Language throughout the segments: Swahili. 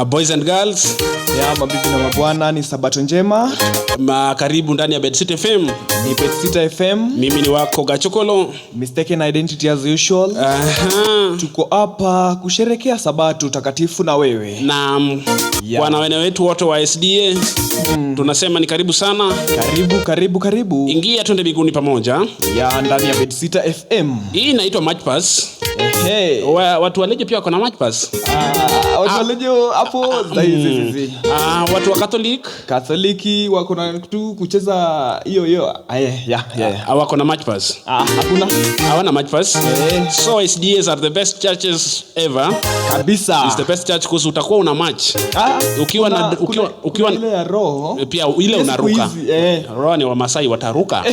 Boys and girls. Ya mabibi na mabwana, ni sabato njema. Karibu ndani ya Bedsit FM. Ni Betsita FM. Mimi ni wako Gachokolo. Mistaken identity as usual. Tuko hapa kusherekea sabato takatifu na wewe. Na bwana wene wetu wote wa SDA, tunasema ni karibu sana. Karibu, karibu, karibu. Ingia twende mbinguni pamoja. Ya ndani ya Betsita FM. Hii inaitwa Match Pass. Ehe. Watu wa Lejo pia wako na Match Pass. Ah, watu wa Lejo hapo zizi. Ah, watu wa Catholic. Katholiki wako na tu kucheza hiyo hiyo. Aye, ya, ya, ya. Ah, wako na Match Pass. Ah, hakuna. Hawana Match Pass. So SDAs are the best churches ever. Kabisa. It's the best church because utakuwa una match. Ah, Ukiwa na ukiwa kuna ile ya roho. Pia ile Pia unaruka. siku hizi, eh. Roho ni Wamasai wataruka.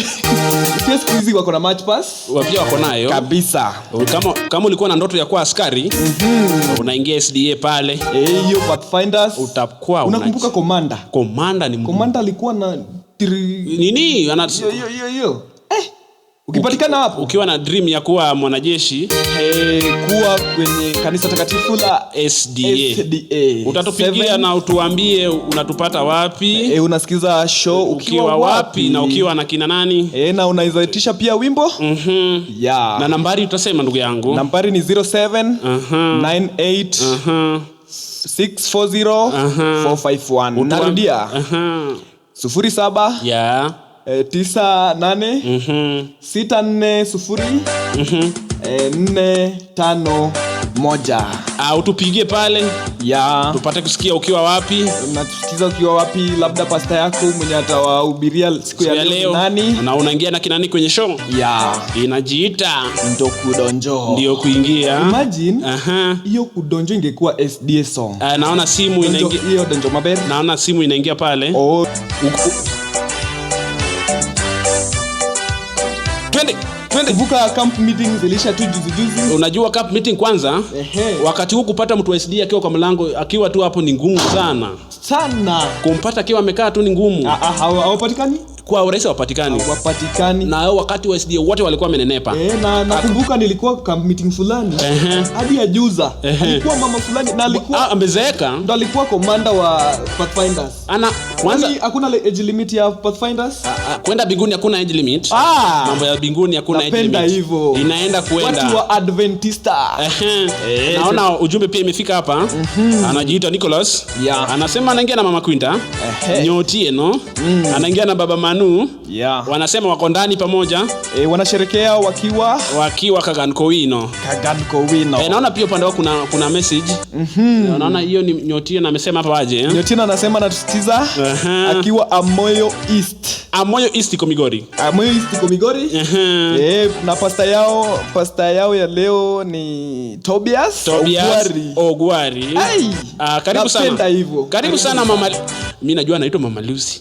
Pia siku hizi wako na match pass. Pia wako nayo. Kabisa. Kama ulikuwa na ndoto ya kuwa askari, unaingia SDA pale. Eh, hiyo Pathfinders. Utakuwa Unakumbuka Komanda? Komanda ni Komanda alikuwa na nini? Ana hiyo hiyo hiyo hiyo. Ukipatikana hapo. Ukiwa na dream ya kuwa mwanajeshi, Kuwa kwenye kanisa takatifu la SDA. SDA. Utatupigia Seven. na utuambie unatupata wapi? Unasikiza show ukiwa, Ukiwa wapi na ukiwa na kina nani? Na unaweza pia wimbo. Yeah. Na nambari utasema ndugu yangu. Nambari ni 07 98 640 451. Narudia. 07 98 640 451. Utupigie pale. Ya. Tupate kusikia ukiwa wapi. Unatusikiza ukiwa wapi, labda pasta yako mwenye atawahubiria siku ya Ya leo leo. nani? Na unaingia na kinani kwenye show? Ya. Inajiita Ndo kudonjo. Ndio kuingia. Imagine hiyo kudonjo ingekuwa SDA song. Naona simu Donjo, inaingia. hiyo donjo maber. Naona simu inaingia pale. Oh. Twende, twende. Kumbuka camp meeting zilisha tu juzi juzi. Unajua camp meeting kwanza? Wakati huu kupata mtu wa SDA akiwa kwa mlango, akiwa tu hapo ni ngumu sana. Sana. Kumpata akiwa amekaa tu ni ngumu. Hawapatikani? Kwa urahisi hawapatikani. Hawapatikani. Na hao wakati wa SDA wote walikuwa wamenenepa. Na nakumbuka nilikuwa camp meeting fulani. Hadi ya juza. Alikuwa mama fulani na alikuwa amezeeka. Ndo alikuwa commander wa Pathfinders. Ana kwanza Kwani hakuna age limit ya Pathfinders? Kwenda mbinguni hakuna age limit. Mambo ya mbinguni hakuna age Napenda limit. hivyo. Inaenda kuenda. Watu wa Adventista. Naona ujumbe pia imefika hapa. Anajiita Nicholas. Anasema anaingia na Mama Quinta. Nyotieno. Anaingia na Baba Manu. Wanasema wako ndani pamoja. Wanasherekea wakiwa Kagankowino. Kagankowino. Naona pia upande wako kuna message. Naona hiyo ni Nyotieno amesema hapa aje. Nyotieno anasema anatusikiza akiwa Amoyo East. Amoyo East iko Migori. Amoyo East iko Migori. Na pasta yao ya leo ni Tobias Tobias Ogwari. Ogwari. Ai! Karibu sana. Napenda hivyo. Karibu sana mama. Mimi najua anaitwa Mama Lucy.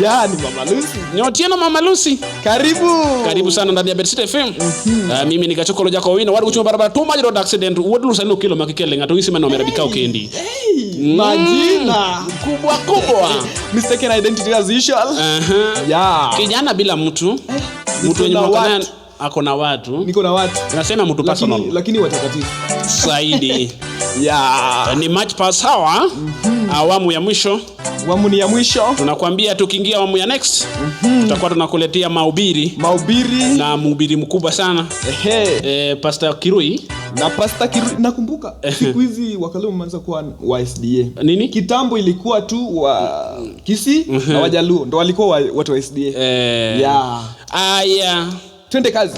Ya, ni Mama Lucy. Nyotieno Mama Lucy. Karibu. Karibu sana ndani ya Bedsit FM. Mimi ni Gachokolo Jako Wino. Wadu kuchuma barabara too much road accident. Wadu lusani ukilo makikele ngato isi mano merabika ukendi. Hey, majina. Kubwa kubwa. Mistaken identity as usual. Yeah. Kijana bila mtu. Mtu wenye na mwaka naye watu. ako na watu. Niko na watu. Nasema mtu personal. Lakini watakatifu. Saidi. Yeah. Ni match pass hawa. Awamu ya mwisho. Awamu ni ya mwisho. Tunakwambia tukiingia awamu ya next, tutakuwa tunakuletea mahubiri. Mahubiri. Na mhubiri mkubwa sana. Pastor Kirui. Na Pastor Kirui, nakumbuka siku hizi Wakale wameanza kuwa wa SDA. Nini? Kitambo ilikuwa tu wa Kisii na Wajaluo ndo walikuwa watu wa SDA. Yeah. Aya. Twende kazi.